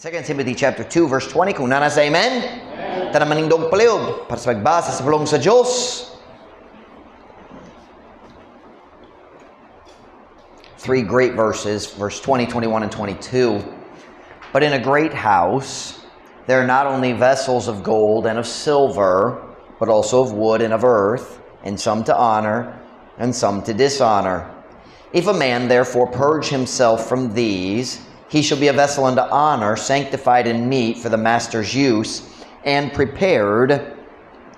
2 Timothy chapter 2 verse 20, kung naa na, say amen. Amen. Tanan manindog palihog para sa pagbasa sa pulong sa Diyos. Three great verses, verse 20, 21, and 22. But in a great house there are not only vessels of gold and of silver, but also of wood and of earth, and some to honor and some to dishonor. If a man therefore purge himself from these, he shall be a vessel unto honor, sanctified and meet for the master's use, and prepared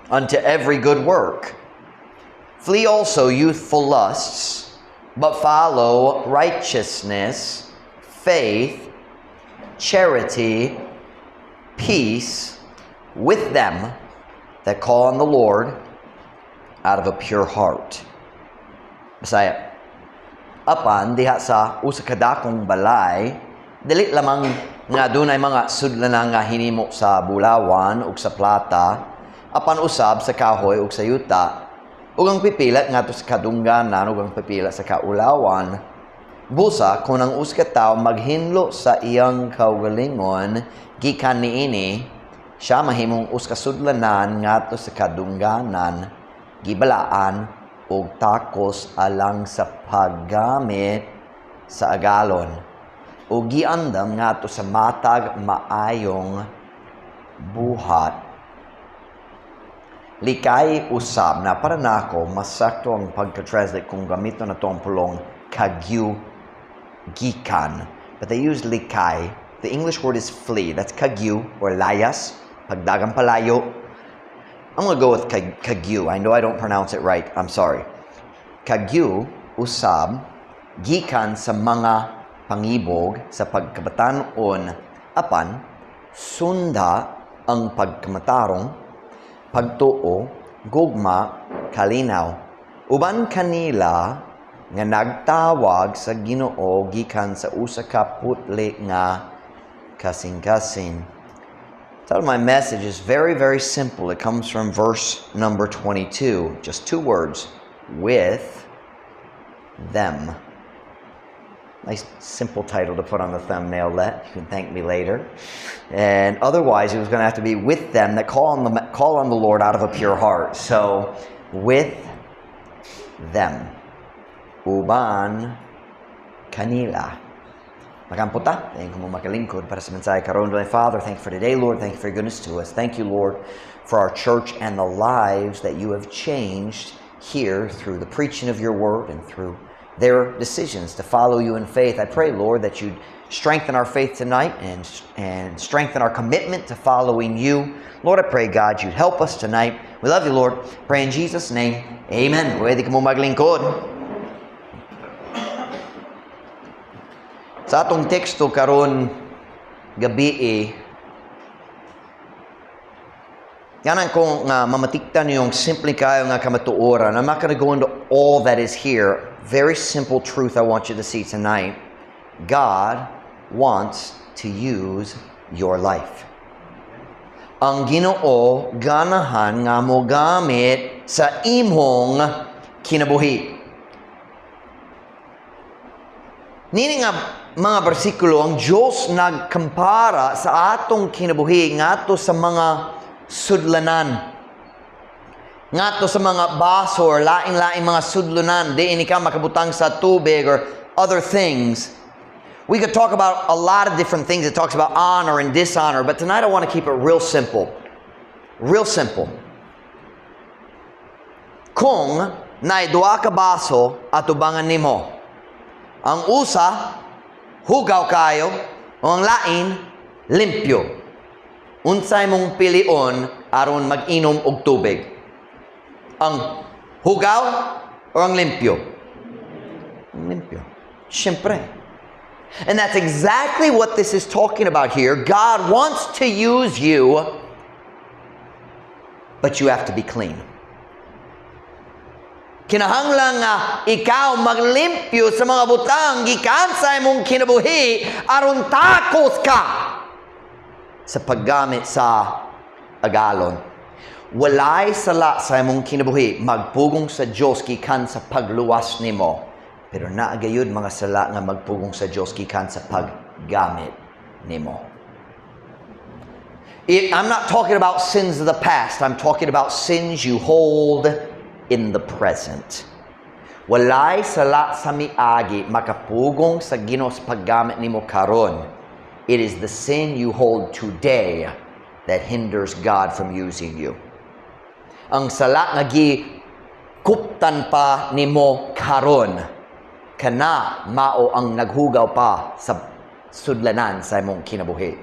unto every good work. Flee also youthful lusts, but follow righteousness, faith, charity, peace with them that call on the Lord out of a pure heart. Bisaya. Apan diha sa usa ka dakong balay, dili lamang nga dunay mga sudlanan nga hinimo sa bulawan ug sa plata, apan usab sa kahoy ug sa yuta, ug ang pipila ngadto sa kadungganan ug ang pipila sa kaulawan. Busa kung ang usa ka tawo maghinlo sa iyang kaugalingon gikan niini, siya mahimong usa ka sudlanan ngadto sa kadungganan, gibalaan og takos alang sa paggamit sa agalon o giandam ngadto sa matag maayong buhat. Likay usab na para nako mas sakto ang pagka-translate kung gamiton nato ang pulong kagyu, gikan. But they use likay. The English word is flee. That's kagyu or layas, pagdagan palayo. I'm gonna go with kagyu. I know I don't pronounce it right. I'm sorry. Kagyu usab gikan sa mga pangibog sa pagkabatan-on, apan sunda ang pagkamatarong, pagtuo, gugma, kalinaw. Uban kanila nga nagtawag sa Ginoo gikan sa usa ka putli nga kasing-kasing. Title of my message is very, very simple. It comes from verse number 22. Just two words: with them. Nice simple title to put on the thumbnail, Let. You can thank me later. And otherwise, it was going to have to be with them that call on the Lord out of a pure heart. So, with them. Uban kanila. Mag-ampo ta, thank you mo makalingkod para sa mensahe karon. My Father, thank you for today, Lord. Thank you for your goodness to us. Thank you, Lord, for our church and the lives that you have changed here through the preaching of your word and through their decisions to follow you in faith. I pray, Lord, that you'd strengthen our faith tonight and strengthen our commitment to following you. Lord, I pray, God, you'd help us tonight. We love you, Lord. Pray in Jesus' name. Amen. Pwede kamo maglingkod. Sa atong teksto karon gabi, ganahan ko nga mamatikdan yung simple kayo nga kamatuoran. I'm not going to go into all that is here. Very simple truth I want you to see tonight. God wants to use your life. Ang Ginoo ganahan nga mogamit sa imong kinabuhi. Nini nga mga bersikulo, ang Diyos nagkampara sa atong kinabuhi ngadto sa mga sudlanan. Ngadto sa mga baso or laing-laing mga sudlanan, diin ikaw makabutang sa tubig or other things. We could talk about a lot of different things. It talks about honor and dishonor, but tonight I want to keep it real simple. Real simple. Kung naay duha ka baso atubangan nimo, ang usa hugaw kayo o ang lain limpyo. Unsay mong pilion aron mag-inom og tubig? Ang hugaw o ang limpyo? Ang limpyo. Siyempre. And that's exactly what this is talking about here. God wants to use you, but you have to be clean. Kinahanglan nga ikaw maglimpyo sa mga butang gikan sa imong kinabuhi aron takos ka sa paggamit sa agalon. Walay sala sa imong kinabuhi magpugong sa Dios gikan sa pagluwas nimo. Pero naa gayud mga sala nga magpugong sa Dios gikan sa paggamit nimo. I'm not talking about sins of the past. I'm talking about sins you hold in the present. Walay sala sa miagi makapugong sa Ginoo sa paggamit nimo karon. It is the sin you hold today that hinders God from using you. Ang sala nga gikuptan pa nimo karon, kana mao ang naghugaw pa sa sudlanan sa imong kinabuhi.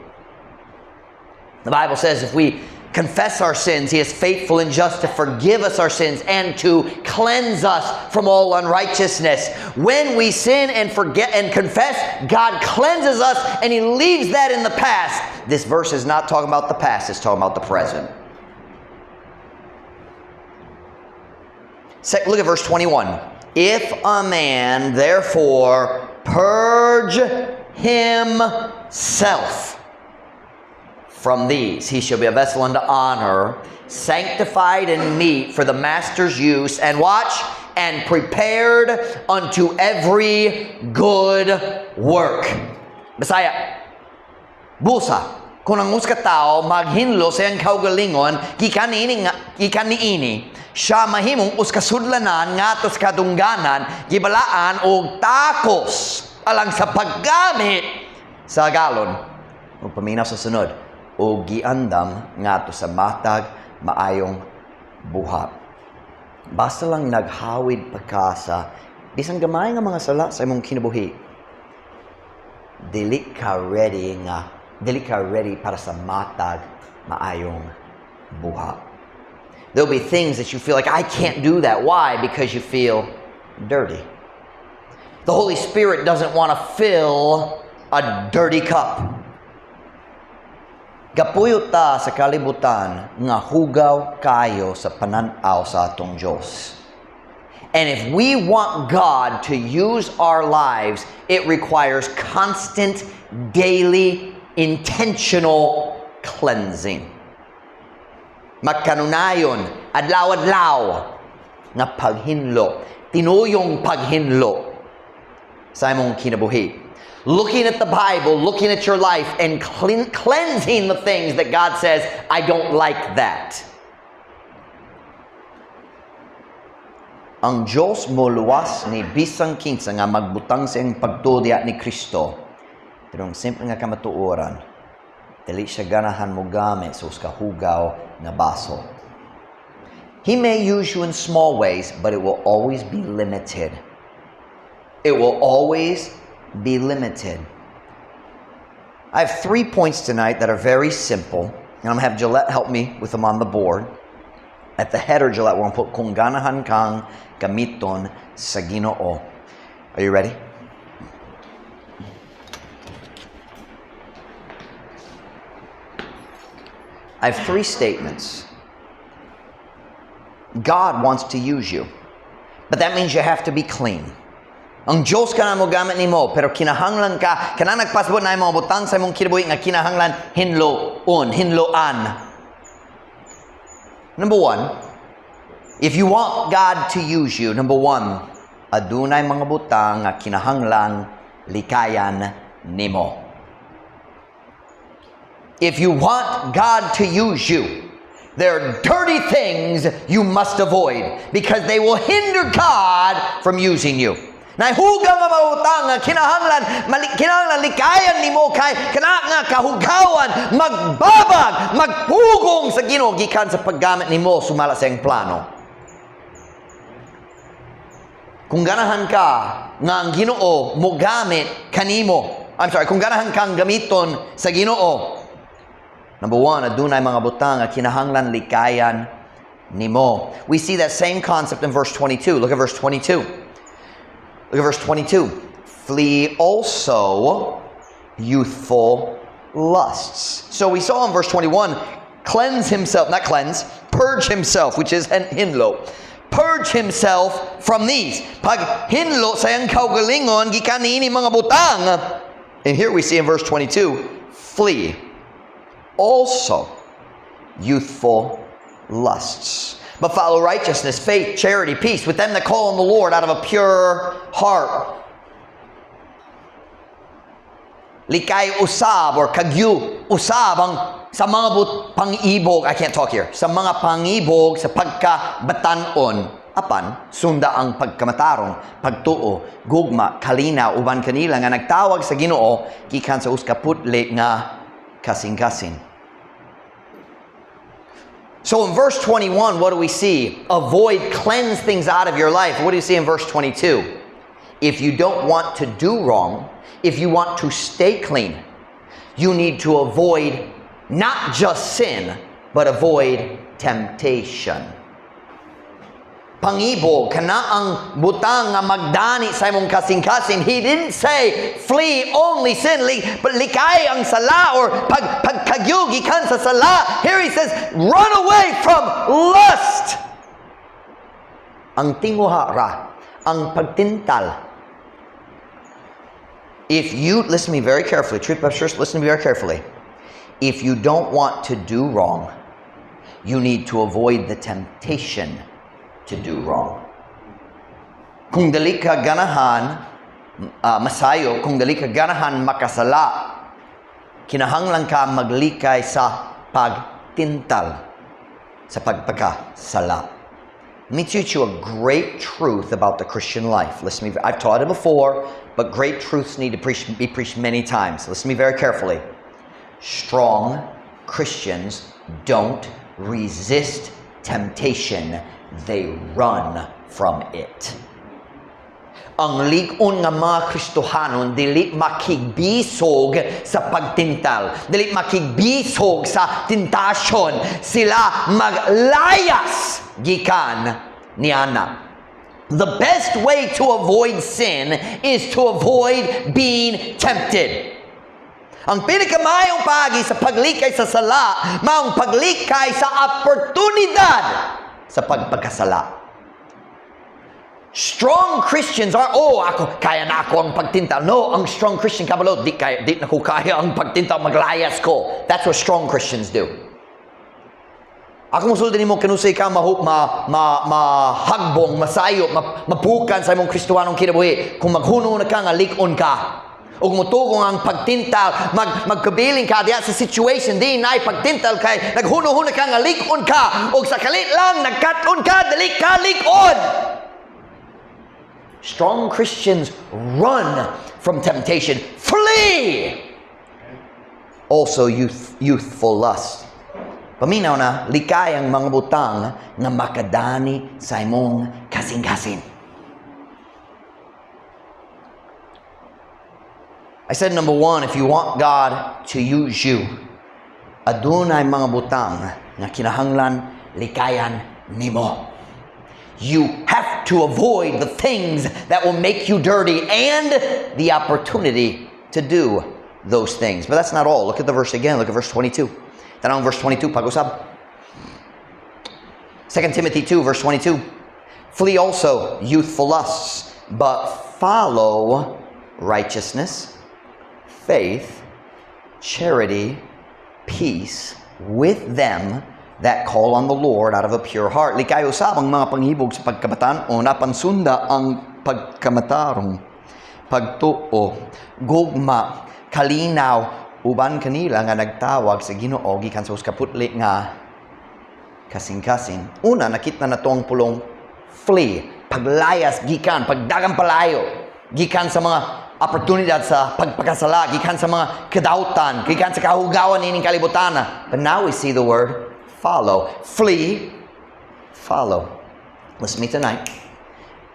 The Bible says if we confess our sins, He is faithful and just to forgive us our sins and to cleanse us from all unrighteousness. When we sin and forget and confess, God cleanses us and He leaves that in the past. This verse is not talking about the past, it's talking about the present. Look at verse 21. If a man therefore purge himself from these, he shall be a vessel unto honor, sanctified and meet for the master's use, and watch, and prepared unto every good work. Bisaya, busa, kung ang usa ka tawo maghinlo sa iyang kaugalingon, gikan niini, siya mahimong usa ka sudlanan ngadto sa kadungganan, gibalaan og takos alang sa paggamit sa agalon. Ug paminaw sa sunod, o giandam ngadto sa matag maayong buhat. Basta lang naghawid pa ka sa bisan gamay nga mga sala sa imong kinabuhi, dili ka ready para sa matag maayong buhat. There'll be things that you feel like, "I can't do that." Why? Because you feel dirty. The Holy Spirit doesn't want to fill a dirty cup. Gapuyo ta sa kalibutan nga hugaw kayo sa pananaw sa atong Diyos. And if we want God to use our lives, it requires constant, daily, intentional cleansing. Magkanunayon, adlaw-adlaw, nga paghinlo, tinuyong paghinlo sa imong kinabuhi. Looking at the Bible, looking at your life, and cleansing the things that God says, "I don't like that." Ang Diyos moluwas ni bisang kinsa nga magbutang sa iyang pagtuo ni Kristo. Pero ang simple nga kamatuoran, dili siya ganahan mo gamit sa usa ka hugaw nga baso. He may use you in small ways, but it will always be limited. It will always be limited. I have 3 points tonight that are very simple, and I'm going to have Gillette help me with them on the board. At the header, Gillette, we're going to put "Kung ganahan kang gamiton sa Ginoo." Are you ready? I have 3 statements. God wants to use you, but that means you have to be clean. Ang Diyos ka na mo gamit nimo, pero kinahanglan ka, kanang nagpasabot na imong butang sa imong kinabuhi nga kinahanglan hinloon, hinloan. Number 1, if you want God to use you, number 1, adunay mga butang nga kinahanglan likayan nimo. If you want God to use you, there are dirty things you must avoid because they will hinder God from using you. Nahugaw nga mga butang nga kinahanglan likayan nimo kay kana nga kahugawan magbabag, magpugong sa Ginoo gikan sa paggamit nimo sumala sa iyang plano. Kung ganahan ka nga ang Ginoo mogamit kanimo, I'm sorry, kung ganahan kang gamiton sa Ginoo, number 1, adunay mga butang nga kinahanglan likayan nimo. We see that same concept in verse 22. Look at verse 22. Look at verse 22. Flee also youthful lusts. So we saw in verse 21, cleanse himself, not cleanse, purge himself, which is hinlo. Purge himself from these. Pag hinlo sa iyang kaugalingon, gikan niini mga butang. And here we see in verse 22, flee also youthful lusts. But follow righteousness, faith, charity, peace with them that call on the Lord out of a pure heart. Likay usab or kagyu usab ang Sa mga pangibog, I can't talk here. Sa mga pangibog sa pagkabatan-on, apan sunda ang pagkamatarong, pagtuo, gugma, kalinaw uban kanila nga nagtawag sa Ginoo gikan sa usa ka putli nga kasing-kasing. So in verse 21, what do we see? Avoid, cleanse things out of your life. What do you see in verse 22? If you don't want to do wrong, if you want to stay clean, you need to avoid not just sin, but avoid temptation. Pangibog, kana ang butang nga magdani sa imong kasing-kasing. He didn't say flee only sin, but likay ang sala or pagkagyu gikan sa sala. Here he says, run away from lust. Ang tinguha ra, ang pagtintal. If you, listen to me very carefully, Truth Baptist Church, listen to me very carefully. If you don't want to do wrong, you need to avoid the temptation to do wrong. Kung dili ka ganahan masayo, kung dili ka ganahan makasala, kinahanglan ka maglikay sa pagtintal, sa pagpakasala. Let me teach you a great truth about the Christian life. Listen to me. I've taught it before, but great truths need to be preached many times. Listen to me very carefully. Strong Christians don't resist temptation, they run from it. Ang lig-on nga mga Kristohanon dili makigbisog sa pagtintal, dili makigbisog sa tentasyon, sila maglayas gikan niana. The best way to avoid sin is to avoid being tempted. Ang pinakamayong paagi sa paglikay sa sala, maong paglikay sa oportunidad sa pagpakasala. Strong Christians are, "Oh, ako, kaya na ako ang pagtintal." No, ang strong Christian kabalo, "Di, kaya, di na ko kaya ang pagtintal, maglayas ko." That's what strong Christians do. Ako musulti nimo kanusay ka ma, ma, mahagbong, masayo, mapukan sa imong Kristohanong kinabuhi kung maghuno na ka nga lig-on ka. Ug mutugong ang pagtintal, magkabiling ka diya sa situation, di naay pagtintal kay naghuno-huno ka nga lig-on ka. Ug sa kalit lang, nagkat-on ka, dili ka lig-on. Strong Christians run from temptation. Flee! Also, youthful lust. Paminaw na, likay ang mga butang nga makadani sa imong kasing-kasing. I said, number one, if you want God to use you, adunay mga butang nga kinahanglan likayan nimo. You have to avoid the things that will make you dirty and the opportunity to do those things. But that's not all. Look at the verse again. Look at verse 22. Tanawang verse 22, pag-usab. 2 Timothy 2, verse 22. Flee also youthful lusts, but follow righteousness, faith, charity, peace with them that call on the Lord out of a pure heart. Likay usab ang mga panghibog sa pagkabatan-on, apan sunda ang pagkamatarong, pagtuo, gugma, kalinaw, uban kanila nga nagtawag sa Ginoo gikan sa kaputli nga kasing-kasing. Una, nakita na to ang pulong flee, paglayas gikan, pagdagang palayo, gikan sa mga oportunidad sa pagpakasala, gikan sa mga kadautan, gikan sa kahugawan nining kalibutan. But now we see the word follow. Flee, follow. Listen to me tonight.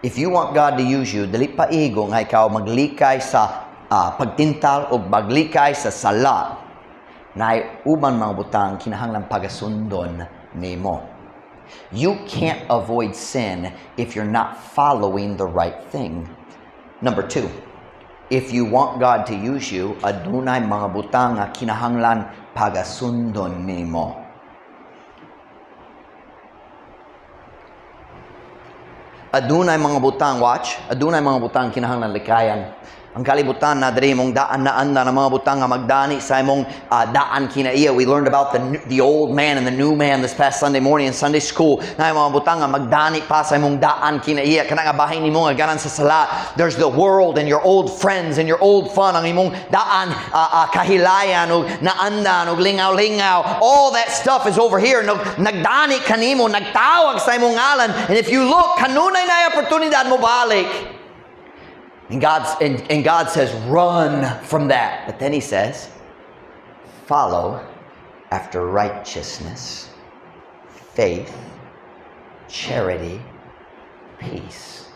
If you want God to use you, dili paigo nga ikaw maglikay sa pagtintal o maglikay sa sala na uban mga butang kinahanglan pagasundon nimo. You can't avoid sin if you're not following the right thing. Number two, if you want God to use you, adunay mga butang nga kinahanglan pagasundon nimo. Adunay mga butang, watch, adunay mga butang kinahanglan likayan. Ang kalibutan na diri imong daan na anda ng mga butang nga magdani sa imong daan kinaiya. We learned about the old man and the new man this past Sunday morning in Sunday school. Na mga butang nga magdani pa sa imong daan kinaiya. Kana nga bahin nimo nga ganan sa sala. There's the world and your old friends and your old fun. Ang imong daan kahilayan ug naandan ug lingaw-lingaw. All that stuff is over here. Nagdani kanimo, nagtawag sa imong ngalan. And if you look, kanunay na oportunidad mo balik. And God says, "Run from that." But then he says, "Follow after righteousness, faith, charity, peace."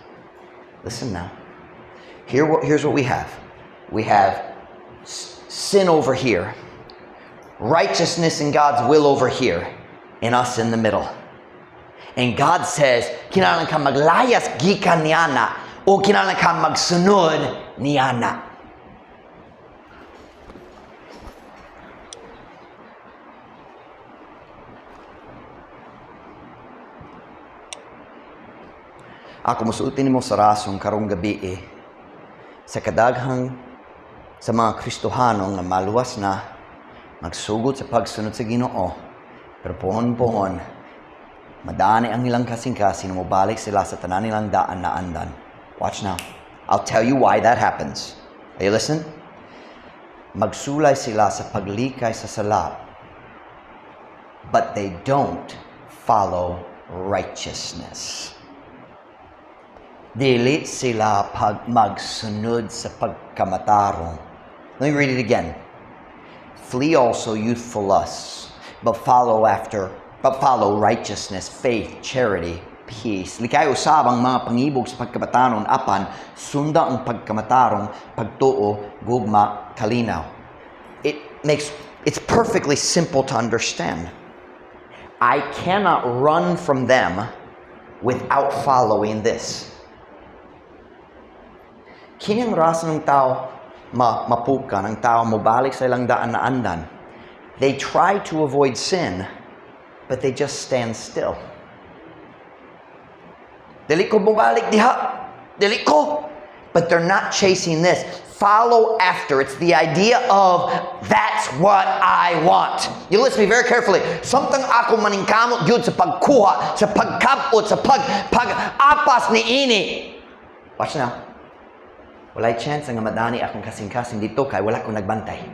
Listen now. Here's what we have. We have sin over here, righteousness and God's will over here, and us in the middle. And God says, kinahanglan ka maglayas gikan niana o kinahanglan ka magsunod niana. Ako musulti nimo sa rason karong gabi eh, sa kadaghang sa mga Kristohano nga maluwas na magsugod sa pagsunod sa Ginoo, pero pohon-pohon madani ang ilang kasing-kasing, mobalik sila sa tanan nilang daan na andan. Watch now. I'll tell you why that happens. Are you listening? Magsulay sila sa paglikay sa sala, but they don't follow righteousness. Dili sila pag magsunod sa pagkamatarong. Let me read it again. "Flee also youthful lusts, but follow righteousness, faith, charity, peace." Likay usab ang mga pangibog sa pagkabatanon, apan sunda ang pagkamatarong, pagtuo, gugma, kalinaw. It's perfectly simple to understand. I cannot run from them without following this. Kini ang rason ng tao mapuka, ng tao mobalik sa ilang daan na andan. They try to avoid sin, but they just stand still. Dili ko mobalik diha. Dili ko. But they're not chasing this. Follow after. It's the idea of that's what I want. You listen to me very carefully. Samtang ako maningkamot gyud sa pagkuha, sa pagkapot, sa pag-apas ni ini. Watch now. Walay chance nga madani akong kasing-kasing dito kay wala ko nagbantay.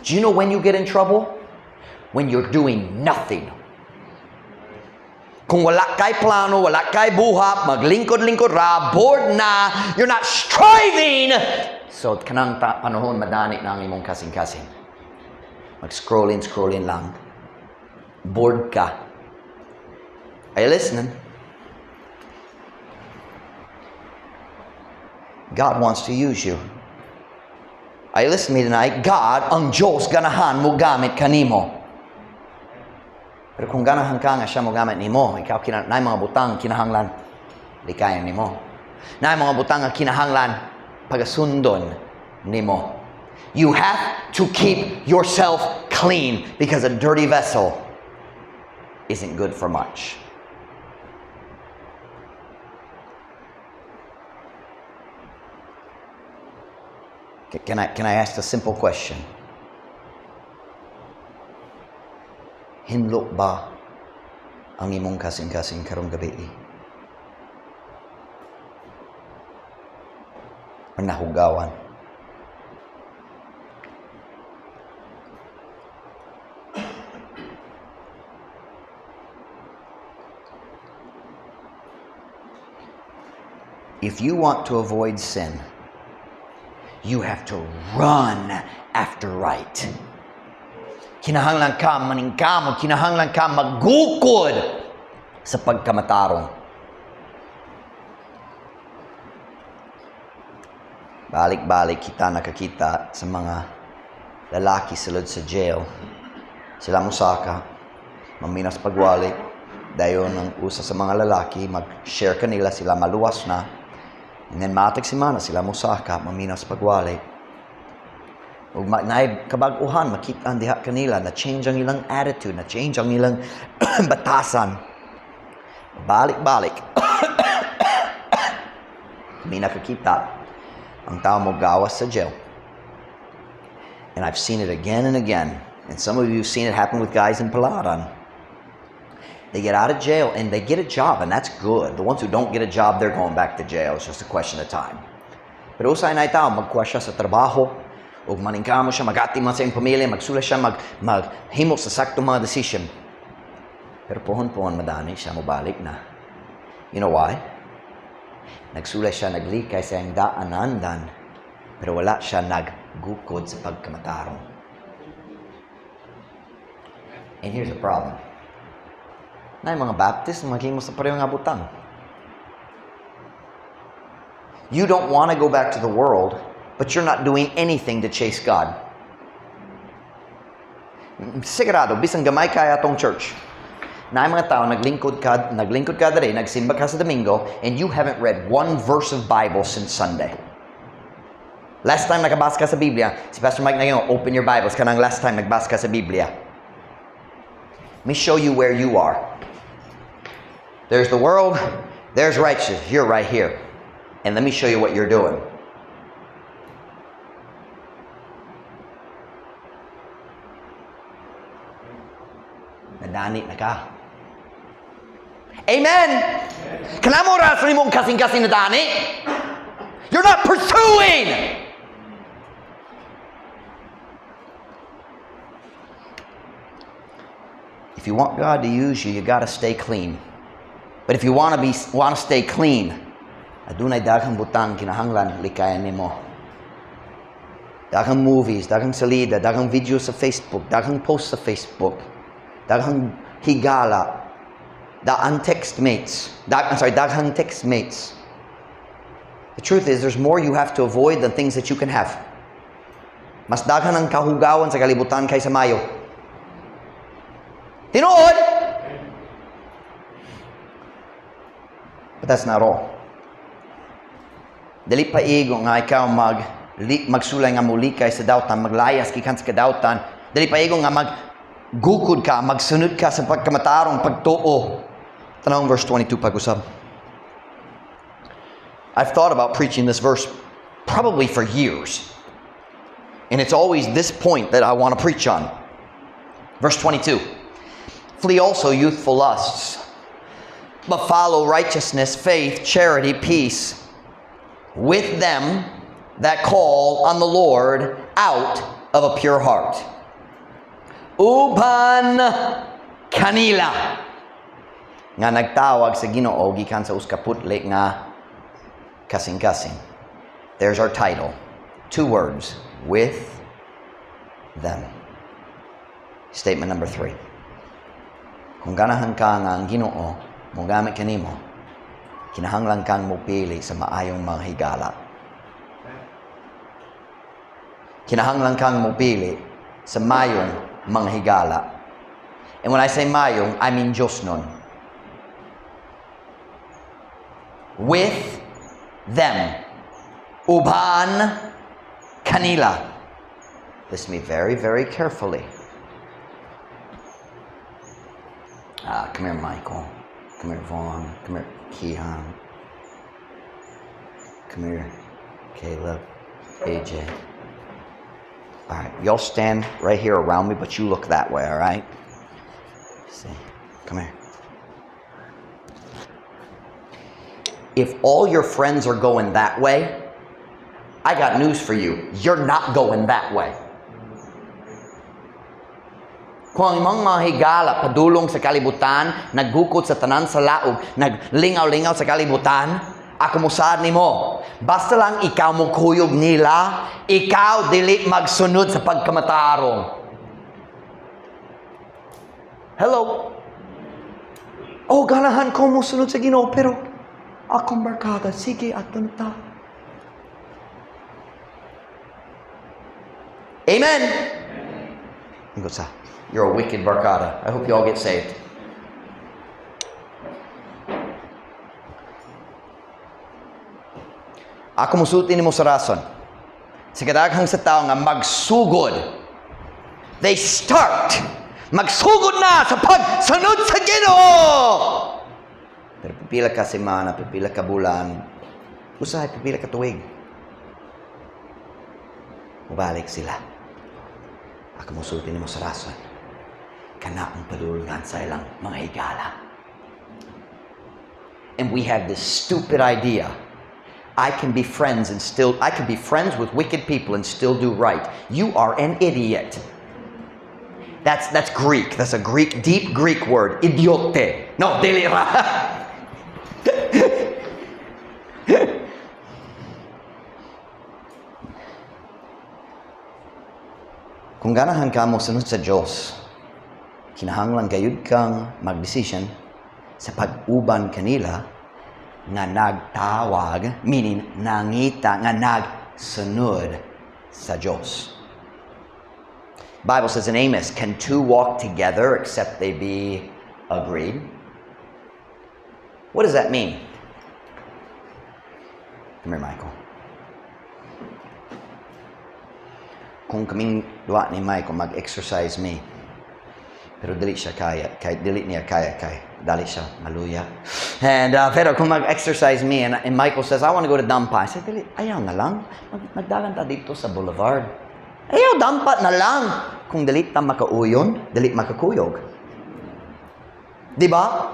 Do you know when you get in trouble? When you're doing nothing. Kung wala kay plano, wala kay buhat, maglingkod-lingkod ra, bored na, you're not striving. So, kanang panahon madani na ang imong kasing-kasing. Mag-scrolling, scrolling lang. Bored ka. Are you listening? God wants to use you. Are you listening to me tonight? God, ang Diyos, ganahan mo gamit kanimo. Pero kung ganahan ka nga siya mo gamit nimo, ikaw naay mga butang kinahanglan likayan nimo. Naay mga butang nga kinahanglan pagasundon nimo. You have to keep yourself clean because a dirty vessel isn't good for much. Can I ask a simple question? Hinlo ba ang imong kasing-kasing karong gabi? O nahugawan? If you want to avoid sin, you have to run after right. Kinahanglan ka maningkamot, kinahanglan ka magukod sa pagkamatarong. Balik-balik kita nakakita sa mga lalaki sulod sa jail. Sila musaka, maminas pagwali, dayon ang usa sa mga lalaki, mag-share kanila, sila maluwas na. And then matag semana sila musaka, maminas pagwali. Ug naay kabag-uhan, makita diha kanila, na change ang ilang attitude, na change ang ilang batasan. Balik-balik. Mi nakakita ang tao mo gawas sa jail. And I've seen it again and again. And some of you have seen it happen with guys in Palaran. They get out of jail and they get a job, and that's good. The ones who don't get a job, they're going back to jail. It's just a question of time. Pero usahay naay tao, magkuha siya sa trabaho, ug maningkamo siya, magati man sa iyang pamilya, magsula siya, maghimo sa saktong mga decision. Pero pohon-pohon madani siya, mobalik na. You know why? Nagsulay siya, naglikay sa iyang daanandan, pero wala siya naggukod sa pagkamatarong. And here's the problem. Naay mga Baptist, maghimo sa pareho nga butang. You don't want to go back to the world, but you're not doing anything to chase God. Sigurado, bisan gamay kaayo atong church, naay mga tao, naglingkod ka diri, nagsimba ka sa Domingo, and you haven't read one verse of Bible since Sunday. Last time nakabasa ka sa Biblia, si Pastor Mike ngayon, "Open your Bibles," kanang last time nagbasa ka sa Biblia. Let me show you where you are. There's the world, there's righteous. You're right here. And let me show you what you're doing. Nadani na ka. Amen! Kanamo ra sa imong kasing-kasing nadani. You're not pursuing! If you want God to use you, you got to stay clean. But if you want to stay clean, adunay daghang butang kinahanglan likayan nimo. Daghang movies, daghang salida, daghang video sa Facebook, daghang post sa Facebook, daghang higala, daan text mates, I'm sorry, daghang text mates. The truth is, there's more you have to avoid than things that you can have. Mas daghan ang kahugawan sa kalibutan kaysa mayo. Tinuod! But that's not all. Dili pa igo nga ikaw magsulay nga mulikay sa dautan, maglayas gikan sa kadautan. Dili pa igo nga maggukod ka, magsunod ka sa pagkamatarong pagtuo. Tanawang verse 22 pag-usab. I've thought about preaching this verse probably for years. And it's always this point that I want to preach on. Verse 22. "Flee also youthful lusts, but follow righteousness, faith, charity, peace, with them that call on the Lord out of a pure heart." Uban kanila nga nagtawag sa Ginoo gikan sa usa ka putli nga kasing-kasing. There's our title. Two words: with them. Statement number 3. Kung ganahan ka nga ang Ginoo mogamit kanimo, kinahanglan kang mopili sa maayong mga higala. Kinahanglan kang mopili sa mayong mga higala. And when I say mayong, I mean Diyosnon. With them. Uban kanila. Listen to me very, very carefully. Ah, come here, Michael. Come here, Vaughn. Come here, Keon. Come here, Caleb, AJ. All right, y'all stand right here around me, but you look that way, all right? See, come here. If all your friends are going that way, I got news for you. You're not going that way. Kung ang imong mga higala padulong sa kalibutan, naggukod sa tanan sa laog, naglingaw-lingaw sa kalibutan, ako mosaad nimo. Basta lang ikaw mo kuyog nila, ikaw dili magsunod sa pagkamatarong. Hello? Oh, ganahan ko mo sunod sa Ginoo, pero akong barkada, sige, ato na ta. Amen? Ingon sa, you're a wicked barkada. I hope you all get saved. Ako musulti nimo sa rason. Sa kadaghang sa tao nga magsugod. They start. Magsugod na sa pagsunod sa Ginoo. Pero pipila ka semana, pipila ka bulan, Usahay pipila ka tuig. Mubalik sila. Ako mosulti nimo sa rason. Kana ang padulungan sa ilang mga higala. And we have this stupid idea. I can be friends with wicked people and still do right. You are an idiot. That's Greek. That's a Greek, deep Greek word. Idiote. No, dili ra. Kung ganahan ka mo sunod sa Diyos, kinahanglan gayud kang magdesisyon sa pag-uban kanila nga nagtawag, meaning nangita nga nagsunod sa Diyos. Bible says in Amos, "Can two walk together except they be agreed?" What does that mean? Come here, Michael. Kung kaming duwa ni Michael mag-exercise mi, pero dili siya kaya, kay dili niya kaya kay dali siya maluya. And pero kung mag-exercise me and Michael says, "I want to go to Dampa." I said, "Dili, ayaw na lang. Magdagan ta dito sa Boulevard." "Ayaw, Dampa na lang." Kung dili ta makauyon, dili makakuyog. Di ba?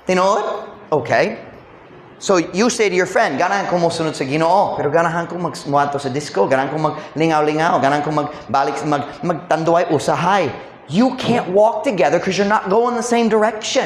Tinuod? Okay. So you say to your friend, "Ganahan ko mo sunod sa Ginoo, pero ganahan ko magmuadto sa disco, ganahan ko maglingaw-lingaw, ganahan ko magbalik, magtanduay usahay." You can't walk together because you're not going the same direction.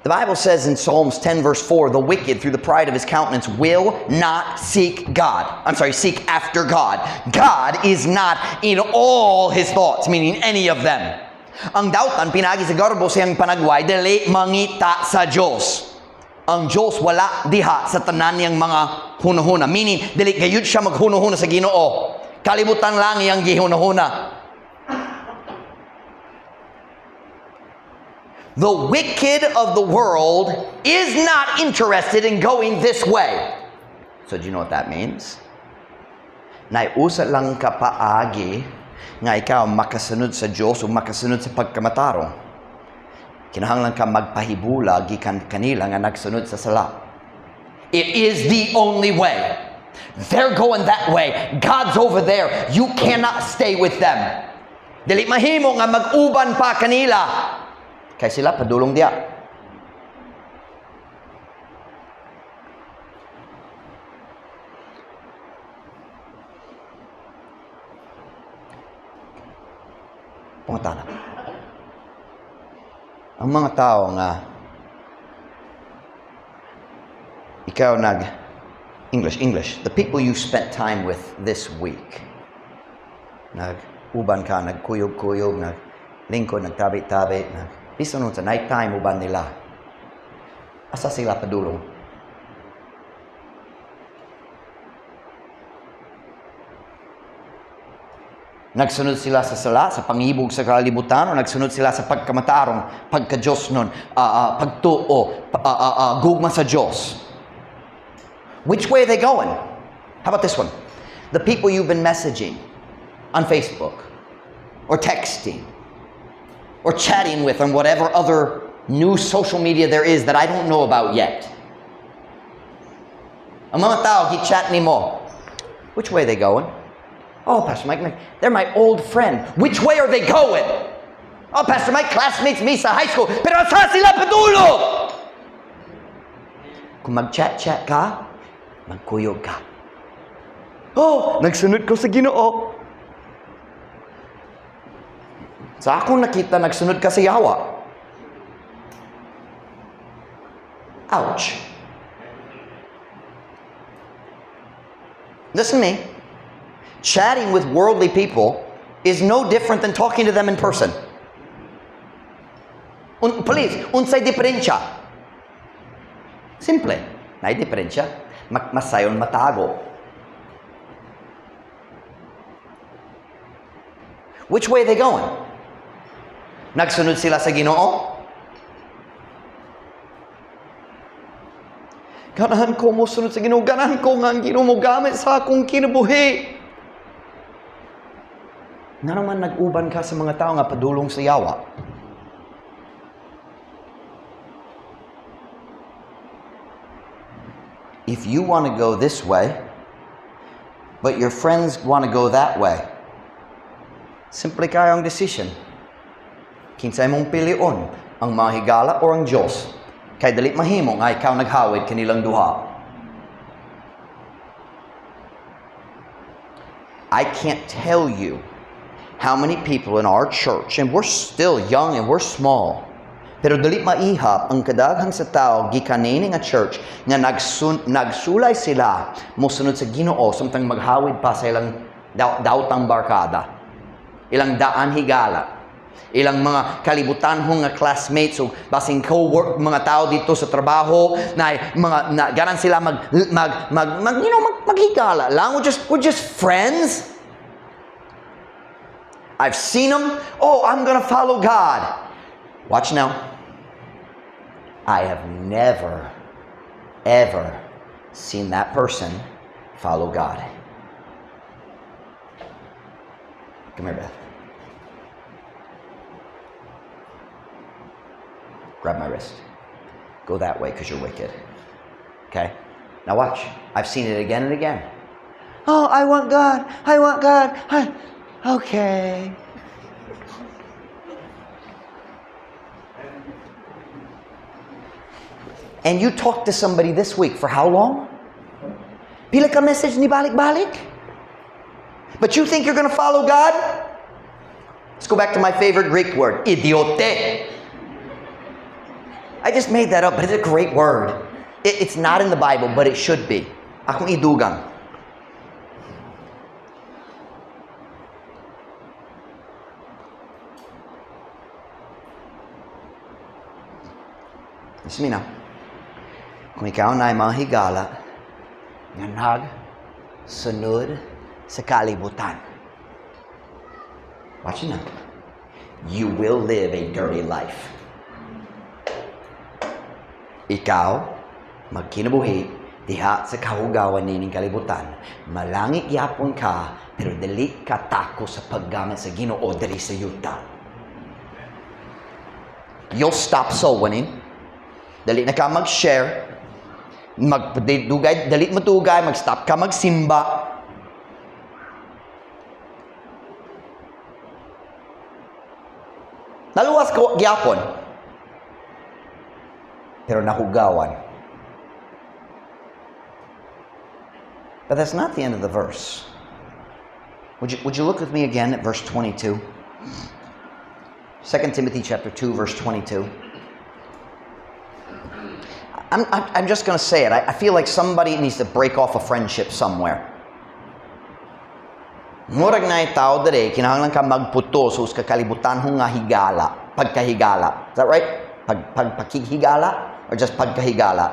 The Bible says in Psalms 10 verse 4, "The wicked through the pride of his countenance will not seek God." I'm sorry, seek after God. God is not in all his thoughts, meaning any of them. Ang dautan, pinagi sa garbo siyang panagway, dili mangita sa Diyos. Ang Diyos wala diha sa tanan niyang mga hunahuna. Meaning, dili gayud siya maghunuhuna sa Ginoo. Kalibutan lang iyang gihunahuna. The wicked of the world is not interested in going this way. So do you know what that means? Naay usa lang ka paagi nga ikaw makasunod sa Diyos o makasunod sa pagkamatarong. Kinahanglan ka magpahibula gikan kanila nga nagsunod sa sala. It is the only way. They're going that way. God's over there. You cannot stay with them. Dili mahimo nga mag-uban pa kanila. Kay sila padulong diya. Pangutana. Ang mga tao nga ikaw nag English, English. The people you spent time with this week. Nag-uban ka, nagkuyog-kuyog, naglingkod, nagtabi-tabi, nag bisan sa night time uban nila. Asa sila padulong? Nagsunod sila sa sala, sa pangibog sa kalibutan, o nagsunod sila sa pagkamatarong, pagka-Diyos nun, pagtuo, gugma sa Diyos? Which way are they going? How about this one? The people you've been messaging on Facebook, or texting, or chatting with on whatever other new social media there is that I don't know about yet. Ang mga tao, gi-chat nimo. Which way are they going? "Oh, Pastor Mike, they're my old friend." Which way are they going? "Oh, Pastor Mike, classmates me sa high school." Pero asa sila padulong? Kung mag-chat-chat ka, magkuyog ka. "Oh, nagsunod ko sa Ginoo." Sa akong nakita, nagsunod ka sa yawa. Ouch. Listen to me. Chatting with worldly people is no different than talking to them in person. Please, unsay diferensya? Simple. Naay diferensya. Masayon matago. Which way are they going? Nagsunod sila sa Ginoo? "Ganahan ko mo sunod sa Ginoo. Ganahan ko nga ang Ginoo mo gamit sa akong kinabuhi." Nga naman nag-uban ka sa mga tao nga padulong sa yawa. If you want to go this way, but your friends want to go that way, simple kaayo ang decision. Kinsay mong pilion, ang mga higala or ang Diyos? Kay dali mahimo nga ikaw naghawid kanilang duha. I can't tell you how many people in our church, and we're still young and we're small, pero dali maihap ang kadaghan sa tao gikan niini nga church nga nagsulay sila mosunod sa Ginoo samtang maghawid pa sa ilang daotang barkada. Ilang daan higala. Ilang mga kalibutanhong nga classmates o basing co-work mga tao dito sa trabaho na mga na, ganan sila mag mag mag, mag you know mag, maghigala lang. We're just friends. I've seen them. Oh, I'm gonna follow God. Watch now. I have never, ever seen that person follow God. Come here, Beth. Grab my wrist. Go that way because you're wicked. Okay? Now watch. I've seen it again and again. Oh, I want God. I want God. Okay. And you talked to somebody this week for how long? Pila ka message ni balik-balik? But you think you're going to follow God? Let's go back to my favorite Greek word, idiote. I just made that up, but it's a great word. It's not in the Bible, but it should be. Akong idugang. Listen to me now. Kung ikaw na ay mga higala, nga nagsunod sa kalibutan. Watch it now. You will live a dirty life. Ikaw, magkinabuhi, diha sa kahugawan nining kalibutan. Malangit gyapon ka, pero dili ka tako sa paggamit sa Ginoo diri sa yuta. You'll stop soul winning. Dali na ka mag-share. Dugay, dali mo dugay, mag-stop ka magsimba. Naluwas ko gyapon. Pero nahugawan. But that's not the end of the verse. Would you look with me again at verse 22? 2 Timothy chapter 2, verse 22. I'm just going to say it. I feel like somebody needs to break off a friendship somewhere. Murag naay tao dere, kinahanglan ka magputo sa usa ka kalibutanhong nga higala, pagkahigala. Is that right? Pagpakighigala or just pagkahigala?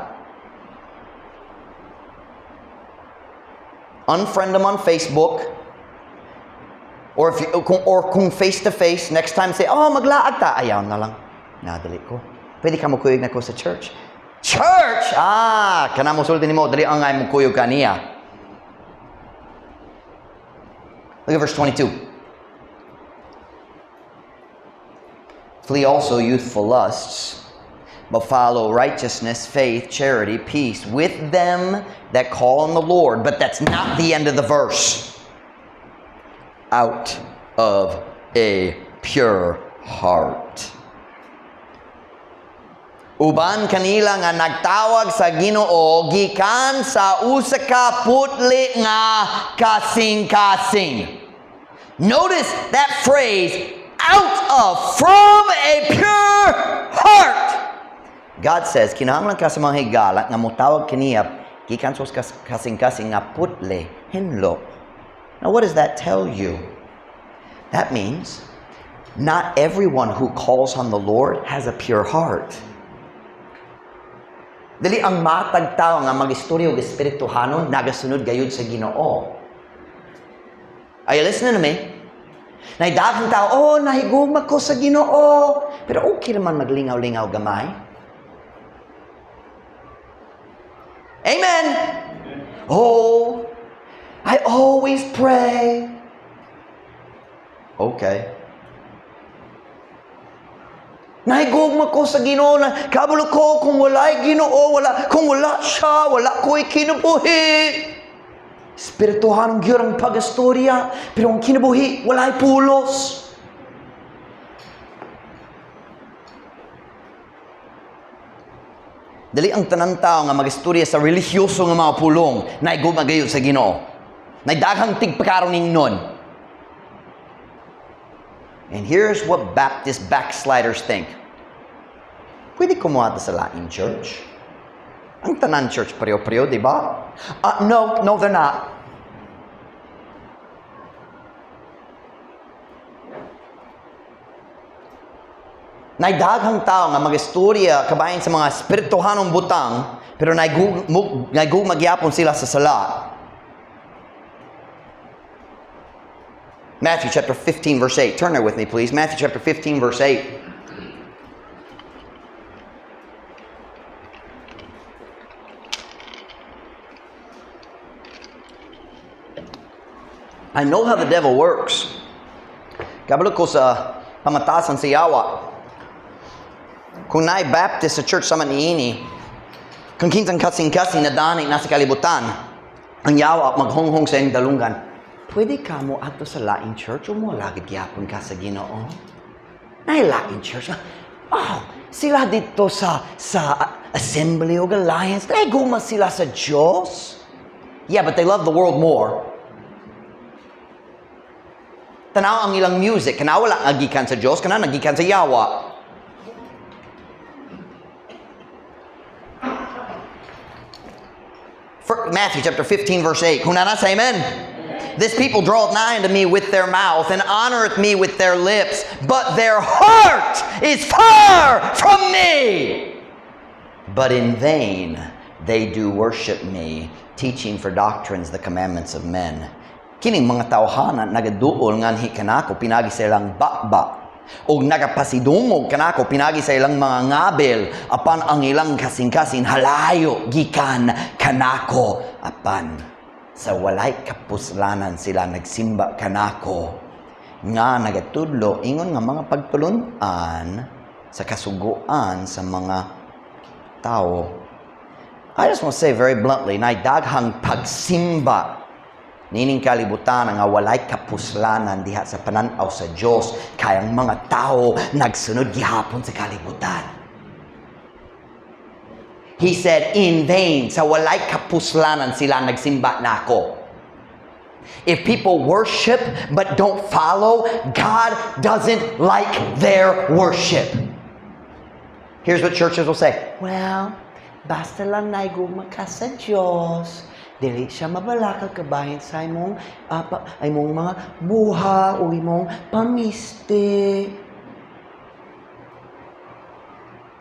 Unfriend them on Facebook. Or if you, kung, or kung face to face, next time say, "Oh, maglaag ta." Ayaw na lang. Nadali ko. Pwede ka mokuyog nako sa church. Church! Ah, kana mo sulti nimo, dali angay mo kuyog kaniya. Look at verse 22. Flee also youthful lusts, but follow righteousness, faith, charity, peace with them that call on the Lord. But that's not the end of the verse. Out of a pure heart. Uban kanila nga nagtawag sa Ginoo gikan sa usa ka putli nga kasing-kasing. Notice that phrase, out of, from a pure heart. God says, kinahanglan ka sa mga higala nga motawag kaniya gikan sa kasing-kasing nga putli, hinlo. Now what does that tell you? That means not everyone who calls on the Lord has a pure heart. Dili ang matag tao nga mag-istorya og espirituhanon nagasunod gayud sa Ginoo. Are you listening to me? Naay daghang tao, "Oh, nahigugma ko sa Ginoo." Pero okay naman maglingaw-lingaw gamay. Amen. Oh, I always pray. Okay. Nahigugma ko sa Ginoo na kabalo ko kung wala'y Ginoo, wala, kung wala siya, wala ko'y kinabuhi. Espirituhanon gyud ang pag-istorya, pero ang kinabuhi, wala'y pulos. Dili ang tanan tao nga mag-istorya sa religyoso nga mga pulong nahigugma gayud sa Ginoo. Nay daghang tigpakaroning nun. And here's what Baptist backsliders think. Pwede kumuha sa lain church. Ang tanan church pareho-pareho, di ba? No, they're not. Nay daghang tao nga mag-istorya kabahin sa mga espirituhanong butang, pero naigugma gyapon sila sa sala. Matthew chapter 15 verse 8. Turn there with me, please. Matthew chapter 15 verse 8. I know how the devil works. Kabalo ko sa pamatasan sa yawa. Kung naay Baptist sa church sama niini, kung kinsang kasing-kasing na dani nasa kalibutan, ang yawa maghonghong sa iyong dalunggan. Pwede ka mo adto sa laing church o mo lagid gyapon ka sa Ginoo? Naay laing church. Oh, sila dito sa Assembly o Alliance, guma sila sa Diyos. Yeah, but they love the world more. Tanaw ang ilang music, kana wala nga gikan sa Diyos, kana nagikan sa yawa. For Matthew chapter 15 verse 8. Kung naa na, say amen. This people draweth nigh unto me with their mouth and honoreth me with their lips, but their heart is far from me. But in vain they do worship me, teaching for doctrines the commandments of men. Kining mga tawhana nagaduol nganhi kanako pinagi sa ilang baba og nagapasidungog kanako pinagi sa ilang mga ngabil, apan ang ilang kasing-kasing halayo gikan kanako, apan sa walay kapuslanan sila nagsimba kanako nga nagatudlo ingon nga mga pagtulun-an sa kasuguan sa mga tao. I just want to say very bluntly, na daghang pagsimba nining kalibutan nga walay kapuslanan diha sa pananaw sa Dios, kay ang mga tao nagsunod gihapon sa kalibutan. He said, in vain, sa walay kapuslanan sila nagsimba nako. If people worship but don't follow, God doesn't like their worship. Here's what churches will say. Well, basta lang naigugma ka sa Diyos, dili siya mabalaka kabahin sa imong mga buha o imong pamisti.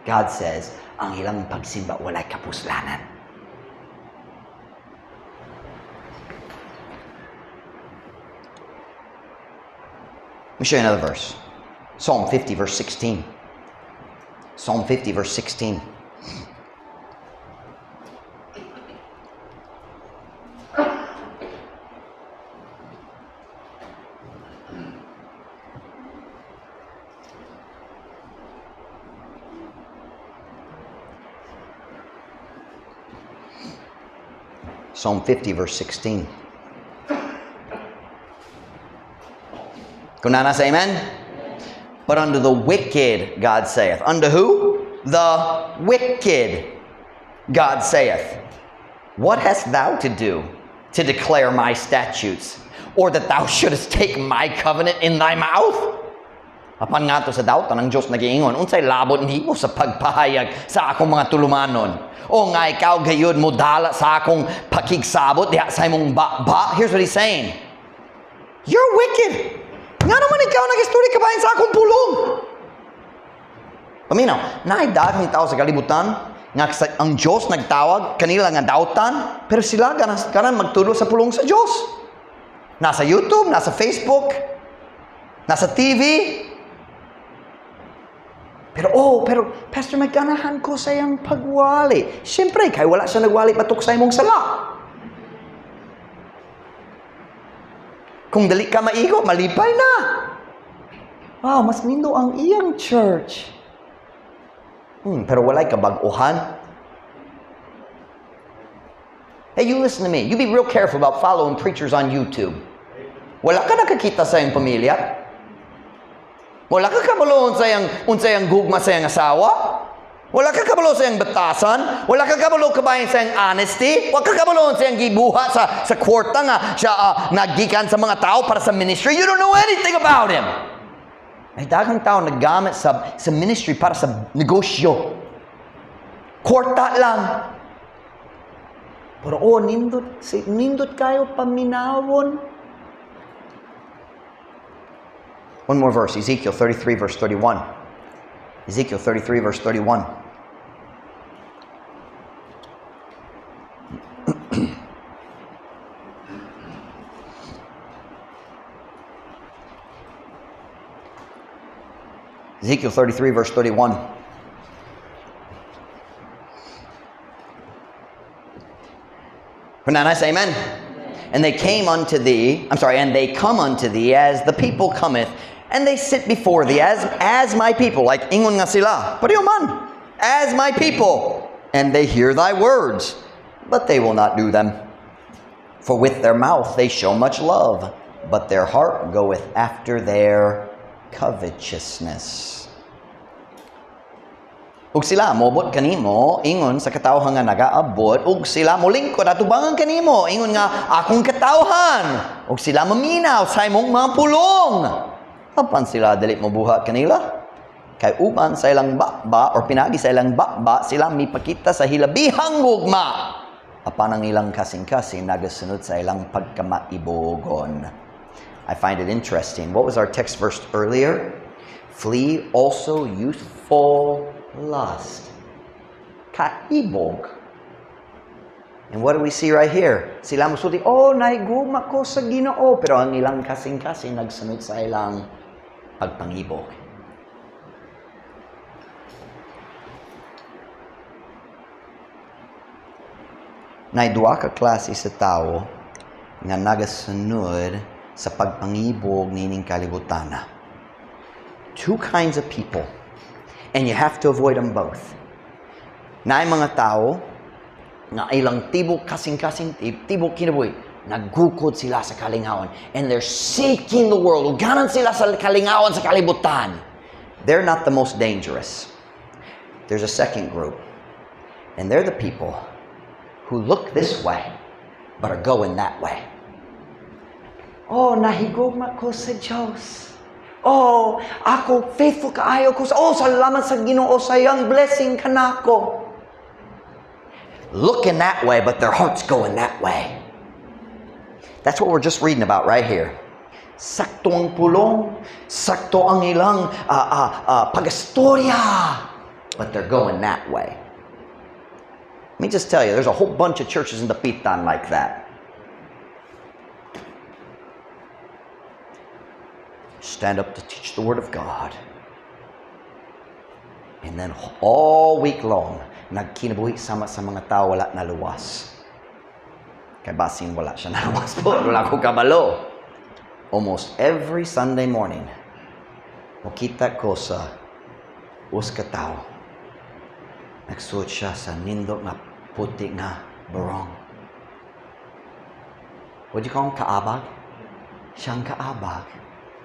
God says, ang ilang pagsimba walay kapuslanan. Let me show you another verse. Psalm 50, verse 16. Psalm 50, verse 16. Psalm 50, verse 16. Kung naa na, say amen? But unto the wicked, God saith. Unto who? The wicked, God saith. What hast thou to do to declare my statutes, or that thou shouldest take my covenant in thy mouth? Apan ngadto sa dautan ang Diyos nagiingon, unsay labot nimo sa pagpahayag sa akong mga tulumanon? O nga ikaw gayud mo dala sa akong pakigsabot diha sa imong baba? Here's what he's saying. You're wicked. Nga naman ikaw nag-istorya kabahin sa akong pulong. Paminaw, naay daghang tao sa kalibutan nga ang Diyos nagtawag kanila nga dautan, pero sila ganan magtulo sa pulong sa Diyos. Nasa YouTube, nasa Facebook, nasa TV. Pero, Pastor, may ganahan ko sa iyang pagwali. Siyempre, kay wala siya nagwali batok sa imong sala. Kung dali ka maigo, malipay na. Wow, mas nindo ang iyang church. Pero walay kabag-uhan. Hey, you listen to me. You be real careful about following preachers on YouTube. Wala ka nakakita sa iyang pamilya. Wala ka kabalo unsay ang gugma sa iyang asawa. Wala ka kabalo sa iyang batasan. Wala ka kabalo kabahin sa iyang honesty. Wala ka kabalo sa iyang gibuhat sa kwarta nga siya nagikan sa mga tao para sa ministry. You don't know anything about him. May daghang tao naggamit sa ministry para sa negosyo. Kwarta lang. Pero oh, nindot, nindot kayo paminawon. One more verse, Ezekiel 33 verse 31. Ezekiel 33 verse 31. Ezekiel 33 verse 31. For I say amen. And they came unto thee, I'm sorry, and they come unto thee as the people cometh, and they sit before thee as my people, like ingon nga sila. Pareho man, as my people, and they hear thy words, but they will not do them. For with their mouth they show much love, but their heart goeth after their covetousness. Ug sila mobot kanimo ingon sa katawhan nga nagaabot, ug sila molingkod atubangan kanimo ingon nga akong katawhan, ug sila maminaw sa imong mga pulong. Apan sila dili mobuhat kanila. Kay uban sa ilang baba or pinagi sa ilang baba sila mipakita sa hilabihang gugma. Apan ang ilang kasing-kasing nagasunod sa ilang pagkamaibogon. I find it interesting. What was our text verse earlier? Flee also youthful lust. Kaibog. And what do we see right here? Sila musulti, oh, naigugma ko sa Ginoo. Pero ang ilang kasing-kasing nagsunod sa ilang pagpangibog. Nay duha ka klase sa tao nga nagasunod sa pagpangibog nining kalibutana. Two kinds of people, and you have to avoid them both. Naay mga tao nga ilang tibok kasing-kasing, tibok kinabuhi, naggukod sila sa kalingawan, and they're seeking the world. Uganan sila sa kalingawan sa kalibutan. They're not the most dangerous. There's a second group, and they're the people who look this way, but are going that way. Oh, nahigugma ko sa Diyos. Oh, ako faithful kaayo ko. Oh, salamat sa Ginoo sa iyang blessing kanako. Looking that way, but their heart's going that way. That's what we're just reading about right here. Sakto ang pulong, sakto ang ilang pagastorya, but they're going that way. Let me just tell you, there's a whole bunch of churches in Dapitan like that. Stand up to teach the Word of God. And then all week long, nagkinabuhi sama sa mga tao, wala naluwas. Kay basin wala siya naluwas po. Wala ko kabalo. Almost every Sunday morning, makita ko sa us ka tao. Nagsuot siya sa nindo nga puti nga barong. What do you call him? Kaabag? Siyang kaabag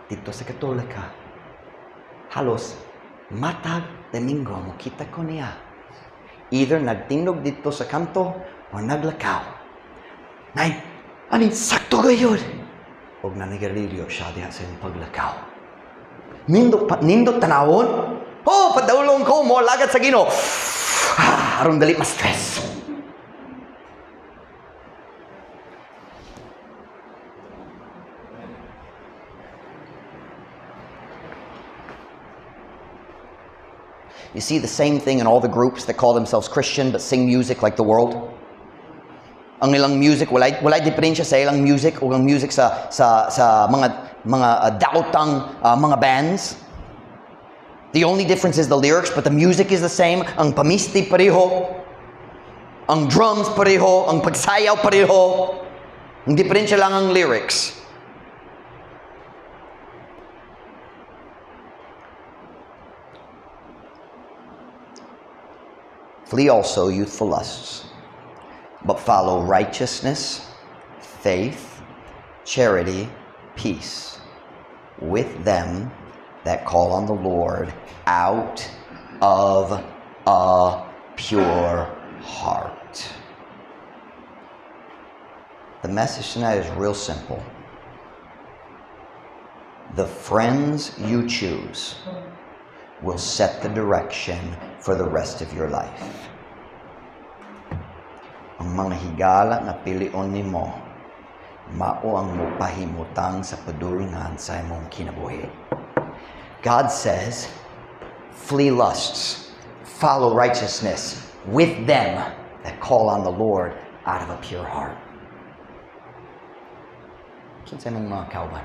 dito sa Katolika. Halos matag Domingo mokita ko niya. Either nagtindog dito sa kanto or naglakaw. Nay, aning sakto gayud. Og nanigarilyo siya diha sa iyang paglakaw. Nindot pa, nindot tanawon. Oh, padulong ko mo lagat sa Ginoo. Aron dali ma-stress. You see the same thing in all the groups that call themselves Christian but sing music like the world. Ang ilang music, walay diferensya sa ilang music o ang music sa mga daotang mga bands. The only difference is the lyrics, but the music is the same. Ang pamisti pareho, ang drums pareho, ang pagsayaw pareho. Ang diferensya lang ang lyrics. Flee also youthful lusts, but follow righteousness, faith, charity, peace, with them that call on the Lord out of a pure heart. The message tonight is real simple. The friends you choose will set the direction for the rest of your life. Ang mga higala nga pilion nimo, mao ang mopahimutang sa padulngan sa imong kinabuhi. God says, "Flee lusts, follow righteousness with them that call on the Lord out of a pure heart." Kinsa imong mga kauban?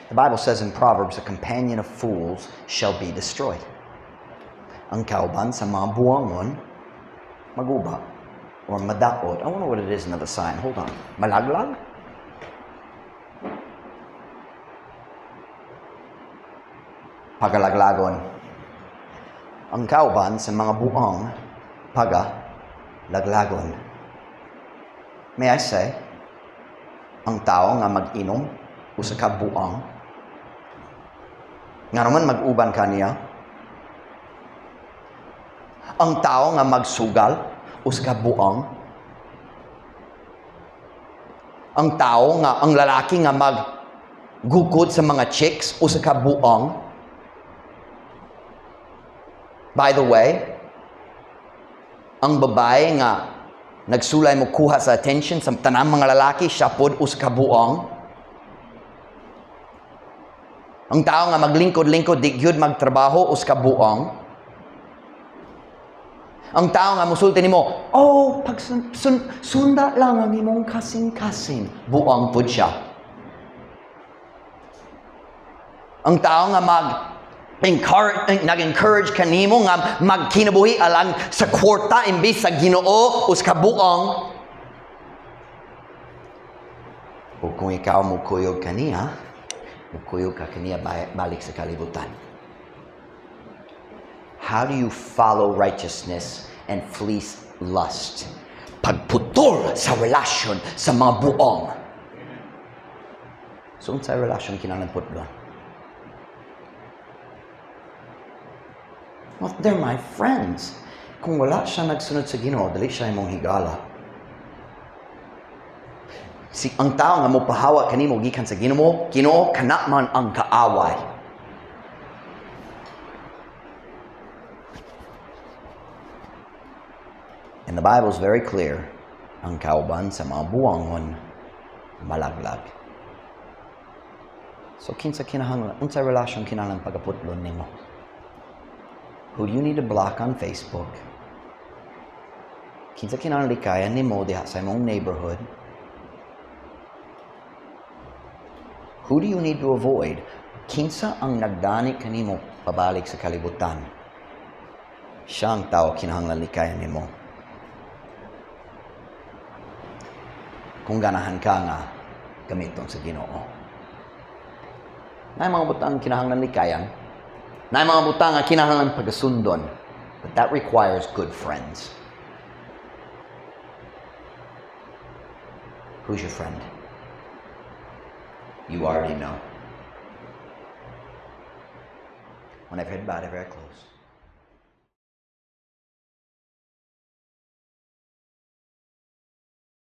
The Bible says in Proverbs, "A companion of fools shall be destroyed." Ang kauban sa mga buangon, maguba or madaot. I wonder what it is in the Visayan. Hold on. Malaglag? Pagalaglagon. Ang kauban sa mga buang, paga, laglagon. May I say, ang tao nga mag-inom, usa ka buang, nga naman mag-uban kaniya. Ang tao nga magsugal, usa ka buang. Ang tao nga, ang lalaki nga maggukod sa mga chicks, usa ka buang. By the way, ang babae nga nagsulay mo kuha sa attention sa tanang mga lalaki, siya pod usa ka buang. Ang tao nga maglingkod-lingkod, di gyud magtrabaho, usa ka buang. Ang tao nga musulti nimo, "Oh, pag sunda lang ang imong kasing-kasing," buang pud siya. Ang tao nga mag encourage, nag-encourage kanimo nga magkinabuhi alang sa kwarta imbis sa Ginoo, usa ka buang. O kung ikaw mukuyog kaniya, mukuyog ka kaniya balik sa kalibutan. How do you follow righteousness and flee lust? Pagputol sa relasyon sa mga buong. So, unsay relasyon kinahanglan putlon? Well, they're my friends. Kung wala siya nagsunod sa Ginoo, dili siya imong higala. Si ang tao nga mopahawa kanimo gikan sa Ginoo, Ginoo kana man ang kaaway. And the Bible is very clear, ang kauban sa mga buwangon malaglag. So kinsa kinahanglan, unsay relasyon kinahanglan pagaputlon nimo? Who do you need to block on Facebook? Kinsa kinahanglan likayan nimo diha sa imong neighborhood? Who do you need to avoid? Kinsa ang nagdani kanimo pabalik sa kalibutan? Siya ang tao kinahanglan likayan nimo. Kung ganahan ka nga gamiton sa Ginoo. Naay mga butang kinahanglan likayan. Naay mga butang nga kinahanglan pagasundon. But that requires good friends. Who's your friend? You already know. When every head bowed, every eye closed.